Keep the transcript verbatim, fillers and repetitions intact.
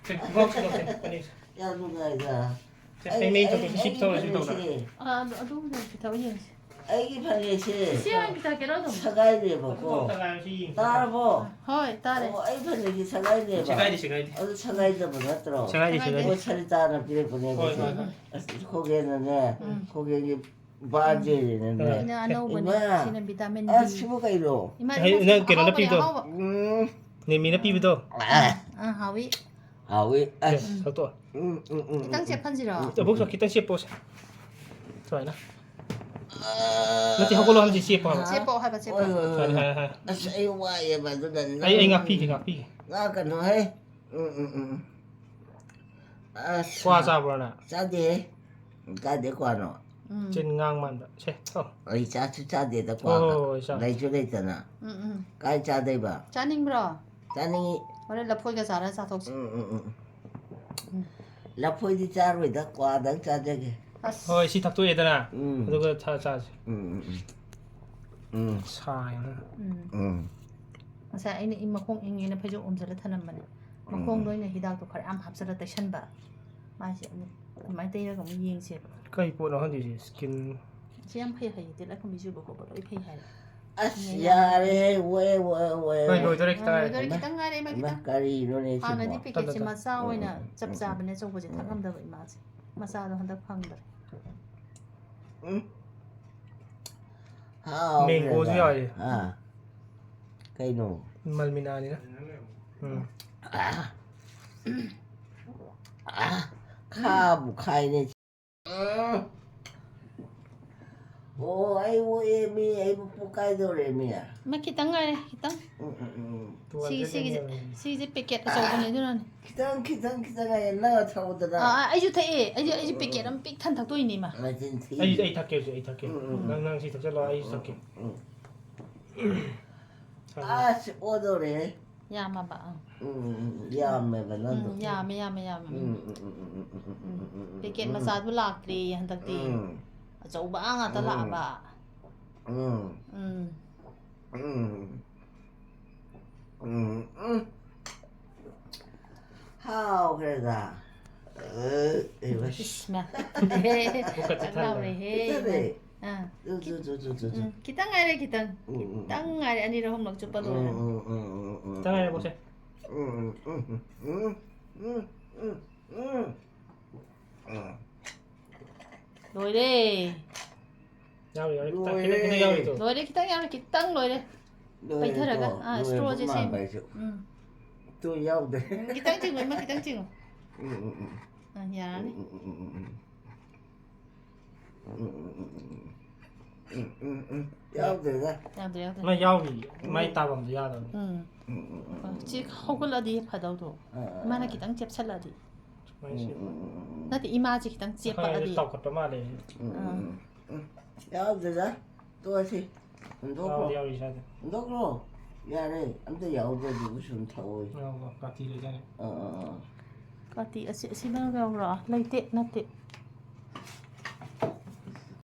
ꯁꯦ, ꯒꯣꯛꯁ, ꯒꯣꯛꯁ, ꯁꯦ, ꯄꯅꯤꯔ꯫ ꯌꯥꯝ ꯅꯨꯡꯉꯥꯏꯗ꯫ ꯁꯦ, ꯑꯩ, ꯃꯩ ꯃꯩ ꯑꯩ, ꯊꯣꯛꯄꯁꯤ, ꯁꯤ ꯑꯩꯒꯤ ꯇꯧꯔꯁꯤ, ꯇꯧꯔ꯫ ꯐꯅꯦꯛꯁꯦ, ꯑꯥ, ꯑꯗꯨ, ꯑꯗꯨꯕꯨꯗꯤ ꯄꯤꯊꯛꯑꯣ ꯌꯦꯡꯁꯤ꯫ ꯑꯩꯒꯤ ꯐꯅꯦꯛꯁꯦ ꯁꯤ ꯑꯣꯏꯅ ꯄꯤꯊꯛꯀꯦꯔꯣ ꯑꯗꯨꯝ? ꯁꯒꯥꯏꯅꯦꯕꯀꯣ꯫ ꯇꯥꯔꯕꯣ? ꯍꯣꯏ, ꯇꯥꯔꯦ꯫ ꯑꯣ, ꯑꯩ ꯐꯅꯦꯛꯁꯦ ꯁꯒꯥꯏꯅꯦꯕ꯫ ꯁꯦꯒꯥꯏꯗꯦ, ꯁꯦꯒꯥꯏꯗꯦ꯫ ꯑꯗꯨ ꯁꯒꯥꯏꯗꯕ ꯅꯠꯇ꯭ꯔꯣ? ꯁꯦꯒꯥꯏꯗꯦ, ꯁꯦꯒꯥꯏꯗꯦ꯫ ꯑꯣ, ꯁꯔꯤꯇꯥꯅ ꯄꯤꯔꯛꯄꯅꯦꯕ ꯍꯣꯏ, ꯁꯦ꯫ ꯍꯣꯏ, ꯍꯣꯏ꯫ ꯑꯁ, ꯈꯣꯒꯦꯟꯅꯅꯦ, ꯎꯝ꯫ ꯈꯣꯒꯦꯟꯒꯤ ꯕꯥꯔꯗꯦꯅꯤꯅꯦ꯫ ꯁꯤꯅ ꯑꯅꯧꯕꯅꯦ꯫ ꯏꯃꯥ! ꯁꯤꯅ ꯚꯤꯇꯥꯃꯤꯟ ꯑꯁ, ꯕꯤ꯫ ꯁꯤꯕꯨ ꯀꯩꯅꯣ? ꯏꯃꯥ, ꯍꯩ, ꯏꯃꯥ, ꯅꯪ ꯀꯩꯅꯣꯅ ꯑꯍꯥꯎꯕꯅꯦ, ꯄꯤꯕꯗꯣ? ꯑꯍꯥꯎꯕ꯫ ꯎꯝ꯫ ꯅꯦꯃꯤꯅ ꯄꯤꯕꯗꯣ? ꯑꯥ, ꯍꯥꯎꯋꯤ꯫ ꯍꯥꯎꯋꯤ꯫ ꯑꯦ, ꯑꯁ꯫ ꯂꯧꯊꯣꯛꯑꯣ꯫ ꯎꯝ, ꯎꯝ, ꯎꯝ, ꯈꯤꯇꯪ ꯎꯝ꯫ ꯆꯦꯞꯍꯟꯁꯤꯔꯣ? ꯎꯝ, ꯎꯝ, ꯎꯝ꯫ ꯅꯠꯇꯦ, ꯍꯧꯒꯠꯂꯣ ꯍꯥꯏꯕꯁꯤ ꯆꯦꯞꯄꯣ ꯍꯥꯏꯕ꯫ ꯆꯦꯞꯄꯣ ꯍꯥꯏꯕ, ꯆꯦꯞꯄꯣ꯫ ꯍꯣꯏ, ꯍꯣꯏ, ꯍꯣꯏ, ꯁꯨꯃꯥꯏꯅ ꯍꯣꯏ꯫ ꯍꯥꯏ, ꯍꯥꯏ꯫ ꯑꯁ, ꯑꯩ ꯋꯥꯏꯌꯦꯕ, ꯑꯗꯨꯅꯅꯤ꯫ ꯑꯩ, ꯑꯩ ꯉꯥꯛꯄꯤꯒꯦ, ꯉꯥꯛꯄꯤꯒꯦ꯫ ꯉꯥꯛꯀꯅꯨꯍꯦ꯫ ꯎꯝ, ꯎꯝ, ꯎꯝ꯫ ꯑꯁ꯫ ꯀ꯭ꯋꯥ ꯆꯥꯕ꯭ꯔꯣ ꯅꯪ? ꯆꯥꯗꯦꯍꯦ꯫ ꯀꯥꯏꯗꯩ ꯀ꯭ꯋꯥꯅꯣ? ꯎꯝ꯫ ꯆꯤꯟ ꯉꯥꯡ ꯃꯥꯟꯕ꯫ ꯁꯦ, ꯊꯛꯑꯣ꯫ ꯑꯩ ꯆꯥꯁꯨ ꯆꯥꯗꯦꯗ ꯍꯣꯏ, ꯍꯣꯏ, ꯀ꯭ꯋꯥꯒ꯫ ꯍꯣꯏ, ꯆꯥ꯫ ꯂꯩꯁꯨ ꯂꯩꯇꯅ꯫ ꯎꯝ, ꯎꯝ꯫ ꯀꯥꯏ ꯆꯥꯗꯣꯏꯕ? ꯆꯥꯅꯤꯡꯕ꯭ꯔꯣ? ꯆꯥꯅꯤꯡꯉꯤ꯫ ꯍꯣꯔꯦꯟ ꯂꯐꯣꯏꯒ ꯆꯥꯔ ꯆꯥꯊꯣꯛꯁꯤ꯫ ꯎꯝ, ꯎꯝ, ꯎꯝ, ꯎꯝ꯫ ꯎꯝ꯫ ꯂꯐꯣꯏꯗꯤ ꯆꯥꯔꯣꯏꯗ, ꯀ꯭ꯋꯥꯗꯪ ꯆꯥꯖꯒꯦ꯫ ꯑꯁ꯫ ꯍꯣꯏ, ꯁꯤ ꯊꯛꯇꯣꯛꯑꯦꯗꯅ, ꯎꯝ꯫ ꯑꯗꯨꯒ ꯆꯥ-, ꯆꯥꯁꯤ꯫ ꯎꯝ, ꯎꯝ, ꯎꯝ꯫ ꯎꯝ꯫ ꯁꯥꯏꯅ꯫ ꯎꯝ꯫ ꯎꯝ꯫ ꯉꯁꯥꯏ ꯑꯩꯅ ꯏ ꯃꯈꯣꯡ ꯏꯪꯉꯦꯅ ꯐꯩꯖꯨꯞ ꯎꯝꯁꯤꯜꯂ ꯊꯅꯝꯕꯅꯦ꯫ ꯎꯝ꯫ ꯃꯈꯣꯡꯗ ꯑꯣꯏꯅ ꯍꯤꯗꯥꯛꯇꯣ ꯈꯔ ꯌꯥꯝ ꯍꯥꯞꯆꯤꯜꯂ ꯇꯩꯁꯟꯕ꯫ ꯃꯥꯏꯁꯦ ꯑꯃꯨꯛ ꯑꯗꯨꯃꯥꯏꯅ ꯇꯩꯔꯒ ꯑꯃꯨꯛ ꯌꯦꯡꯁꯦꯕ꯫ ꯀꯩ ꯄꯣꯠꯅꯣ ꯈꯪꯗꯦ ꯁꯤ, skin꯫ ꯁꯤ ꯌꯥꯝ ꯐꯩ ꯍꯥꯏꯌꯦ, ꯇꯤꯜꯂꯛꯈꯨꯝꯕꯤ ꯆꯨꯕ ꯈꯣꯠꯄ ꯂꯣꯏ ꯐꯩ ꯍꯥꯏꯌꯦ꯫ ꯑꯁ, ꯌꯥꯝ ꯌꯥꯔꯦꯍꯦ, ꯋꯦ, ꯋꯦ, ꯋꯦ, ꯍꯣꯏ, ꯋꯦ꯫ ꯂꯣꯏꯗꯣꯔꯦ, ꯈꯤꯇꯪ ꯑꯥ, ꯉꯥꯏꯔꯦ꯫ ꯂꯣꯏꯗꯣꯔꯦ, ꯏꯃꯥ, ꯈꯤꯇꯪ ꯉꯥꯏꯔꯦ, ꯏꯃꯥ, ꯏꯃꯥ, ꯈꯤꯇꯪ꯫ ꯀꯔꯤꯅꯣꯅꯦ ꯍꯥꯟꯅꯗꯤ ꯁꯤꯕꯣ? ꯄꯦꯀꯦꯠꯁꯦ ꯇꯞꯅ, ꯇꯞꯅ꯫ ꯃꯆꯥ ꯑꯣꯏꯅ ꯎꯝ, ꯆꯞ ꯎꯝ, ꯆꯥꯕꯅꯦ, ꯎꯝ, ꯑꯆꯧꯕꯁꯦ ꯎꯝ, ꯊꯛ ꯎꯝ꯫ ꯉꯝꯗꯕ ꯏꯃꯥꯁꯦ꯫ ꯃꯆꯥꯗꯣ ꯍꯟꯗꯛ ꯐꯪꯗ꯭ꯔꯦ꯫ ꯎꯝ꯫ ꯍꯥꯎꯈ꯭ꯔꯦꯗ꯫ ꯃꯦꯡꯒꯣꯁꯨ ꯌꯥꯎꯔꯤ꯫ ꯑꯥ꯫ ꯀꯩꯅꯣ? ꯃꯜꯃꯤꯅꯥꯅꯤꯅ꯫ ꯎꯝ꯫ ꯑꯥ꯫ ꯑꯥ꯫ ꯈꯥꯕꯨ ꯈꯥꯏꯅꯦ꯫ ꯎꯝ꯫ ꯑꯣ, ꯑꯩ ꯑꯣꯛꯑꯦ ꯃꯤ, ꯑꯩꯕꯨ ꯄꯣꯛꯀꯥꯏꯗꯧꯔꯦ ꯃꯤ꯫ ꯃꯥ ꯈꯤꯇꯪ ꯉꯥꯏꯔꯦ, ꯈꯤꯇꯪ꯫ ꯎꯝ, ꯎꯝ, ꯎꯝ꯫ ꯁꯤꯒꯤ, ꯁꯤꯒꯤꯁꯦ, ꯁꯤꯒꯤꯁꯦ ꯄꯦꯀꯦꯠ ꯑꯆꯧꯕꯅꯦ, ꯑꯗꯨꯅꯅꯦ꯫ ꯈꯤꯇꯪ, ꯈꯤꯇꯪ, ꯈꯤꯇꯪ ꯉꯥꯏꯔꯦ, ꯅꯪꯅ ꯊꯛꯎꯗꯅ꯫ ꯑꯥ, ꯑꯥ, ꯑꯩꯁꯨ ꯊꯛꯑꯦ, ꯑꯩꯁꯨ, ꯑꯩꯁꯨ ꯄꯦꯀꯦꯠ ꯑꯃ ꯄꯤꯛ ꯊꯟ ꯊꯛꯇꯣꯏꯅꯦ, ꯏꯃꯥ꯫ ꯃꯆꯤꯟ ꯊꯤ꯫ ꯑꯩ, ꯑꯩ ꯊꯛꯀꯦ ꯍꯧꯖꯤꯛ, ꯑꯩ ꯊꯛꯀꯦ꯫ ꯎꯝ, ꯎꯝ, ꯎꯝ꯫ ꯅꯪ, ꯅꯪ ꯁꯤ ꯊꯛꯆꯜꯂꯣ, ꯑꯩꯁꯨ ꯊꯛꯀꯦ꯫ ꯎꯝ, ꯎꯝ, ꯎꯝ꯫ ꯑꯁ, ꯑꯣꯗꯧꯔꯦꯍꯦ꯫ ꯌꯥꯝꯃꯕ, ꯑꯪ꯫ ꯎꯝ, ꯎꯝ, ꯎꯝ, ꯌꯥꯝꯃꯦꯕ ꯅꯪꯗꯣ꯫ ꯎꯝ, ꯌꯥꯝꯃꯦ, ꯌꯥꯝꯃꯦ, ꯌꯥꯝꯃꯦ, ꯎꯝ꯫ ꯎꯝ, ꯎꯝ, ꯎꯝ꯫ ꯄꯦꯀꯦꯠ ꯃꯆꯥꯗꯨ ꯂꯥꯛꯇ꯭ꯔꯦꯌꯦ ꯍꯟꯗꯛꯇꯤ꯫ ꯎꯝ꯫ ꯑꯆꯧꯕ ꯉꯥꯛꯇ ꯎꯝ꯫ ꯂꯥꯛꯑꯕ꯫ ꯎꯝ꯫ ꯎꯝ꯫ ꯎꯝ꯫ ꯎꯝ, ꯎꯝ꯫ ꯍꯥꯎꯈ꯭ꯔꯦꯗ꯫ ꯑ, ꯑꯩ ꯋꯥ- ꯏꯁ, ꯃꯥ꯫ ꯃꯨꯛꯀ ꯆꯤꯛꯊꯠꯂꯦ꯫ ꯍꯔꯥꯎꯔꯦꯍꯦ꯫ ꯆꯤꯛꯊꯠꯂꯦ꯫ ꯑꯥ꯫ ꯆꯨ, ꯆꯨ, ꯆꯨ, ꯆꯨ, ꯆꯨ, ꯆꯨ꯫ ꯎꯝ, ꯈꯤꯇꯪ ꯉꯥꯏꯔꯦ, ꯈꯤꯇꯪ꯫ ꯎꯝ, ꯎꯝ, ꯎꯝ꯫ ꯈꯤꯇꯪ ꯉꯥꯏꯔꯦ, ꯑꯅꯤꯔꯛ ꯑꯍꯨꯝꯂꯛ ꯆꯨꯞꯄ ꯎꯝ, ꯂꯣꯏꯔꯅꯤ꯫ ꯎꯝ, ꯎꯝ, ꯎꯝ, ꯎꯝ, ꯈꯤꯇꯪ ꯉꯥꯏꯔꯦ, ꯕꯣꯛꯁꯦ꯫ ꯎꯝ, ꯎꯝ, ꯎꯝ, ꯎꯝ, ꯎꯝ, ꯎꯝ, ꯎꯝ꯫ ꯂꯣꯏꯔꯦ꯫ ꯌꯥꯎꯔꯤ, ꯌꯥꯎꯔꯤ꯫ ꯈꯤꯇꯪ, ꯂꯣꯏꯔꯦ꯫ ꯈꯤꯇꯪ, ꯈꯤꯇꯪ ꯌꯥꯎꯔꯤ, ꯇꯣ꯫ ꯂꯣꯏꯔꯦ, ꯈꯤꯇꯪ ꯌꯥꯎꯔꯦ, ꯈꯤꯇꯪ ꯂꯣꯏꯔꯦ꯫ ꯂꯣꯏꯔꯦ, ꯄꯩꯊꯔꯒ, ꯇꯣ꯫ ꯑꯥ, ꯂꯣꯏꯔꯕ straw ꯁꯦ ꯁꯦꯝ-, ꯃꯥꯟꯕ ꯍꯥꯏꯁꯨ꯫ ꯎꯝ꯫ ꯇꯨ ꯌꯥꯎꯗꯦ꯫ ꯈꯤꯇꯪ ꯆꯤꯡꯉꯨ, ꯏꯃꯥ, ꯈꯤꯇꯪ ꯆꯤꯡꯉꯨ꯫ ꯎꯝ, ꯎꯝ, ꯎꯝ꯫ ꯑꯥ, ꯌꯥꯔꯅꯤ꯫ ꯎꯝ, ꯎꯝ, ꯎꯝ, ꯎꯝ, ꯎꯝ, ꯎꯝ, ꯎꯝ, ꯎꯝ, ꯎꯝ꯫ ꯌꯥꯎꯗꯦꯗ꯫ ꯌꯥꯎꯗ꯭ꯔꯦ, ꯌꯥꯎꯗ꯭ꯔꯦ꯫ ꯃꯥ ꯌꯥꯎꯔꯤ, ꯃꯥꯏ ꯇꯥꯐꯝꯗꯣ ꯌꯥꯗꯕꯅꯤ꯫ ꯎꯝ꯫ ꯎꯝ, ꯎꯝ, ꯎꯝ, ꯎꯝ꯫ ꯍꯧꯖꯤꯛ ꯍꯧꯒꯠꯂꯗꯤ ꯐꯗꯧꯗꯣ꯫ ꯑꯥ, ꯑꯥ, ꯏꯃꯥꯅ ꯑꯥ꯫ ꯈꯤꯇꯪ ꯆꯦꯞꯁꯜꯂꯗꯤ꯫ ꯁꯨꯃꯥꯏꯅ ꯁꯦꯝꯕ꯫ ꯎꯝ, ꯎꯝ, ꯎꯝ, ꯎꯝ꯫ ꯅꯠꯇꯦ, ꯏꯃꯥꯁꯦ ꯈꯤꯇꯪ ꯆꯦꯞꯄꯛꯑꯗꯤ꯫ ꯆꯥꯎꯈꯠꯄ ꯃꯥꯜꯂꯦ꯫ ꯎꯝ, ꯎꯝ, ꯎꯝ, ꯎꯝ꯫ ꯌꯥꯎꯗꯦꯗ꯫ ꯇꯣꯛꯑꯁꯤ꯫ ꯍꯨꯟꯗꯣꯛꯈ꯭ꯔꯣ꯫ ꯌꯥꯎꯗꯤ ꯌꯥꯎꯔꯤ ꯁ꯭ꯋꯥꯏꯗ꯫ ꯍꯨꯟꯗꯣꯛꯈ꯭ꯔꯣ꯫ ꯌꯥꯔꯦ꯫ ꯑꯝꯇ ꯌꯥꯎꯗ꯭ꯔꯗꯤ ꯁꯨꯝ ꯊꯛꯑꯣꯏ꯫ ꯌꯥꯎꯕ ꯀꯥꯇꯤ ꯂꯩꯖꯔꯦ꯫ ꯑꯥ, ꯑꯥ, ꯑꯥ꯫ ꯀꯥꯇꯤ ꯑꯁꯤ, ꯑꯁꯤꯅ ꯌꯥꯎꯕ꯭ꯔꯣ? ꯂꯩꯇꯦ, ꯅꯠꯇꯦ꯫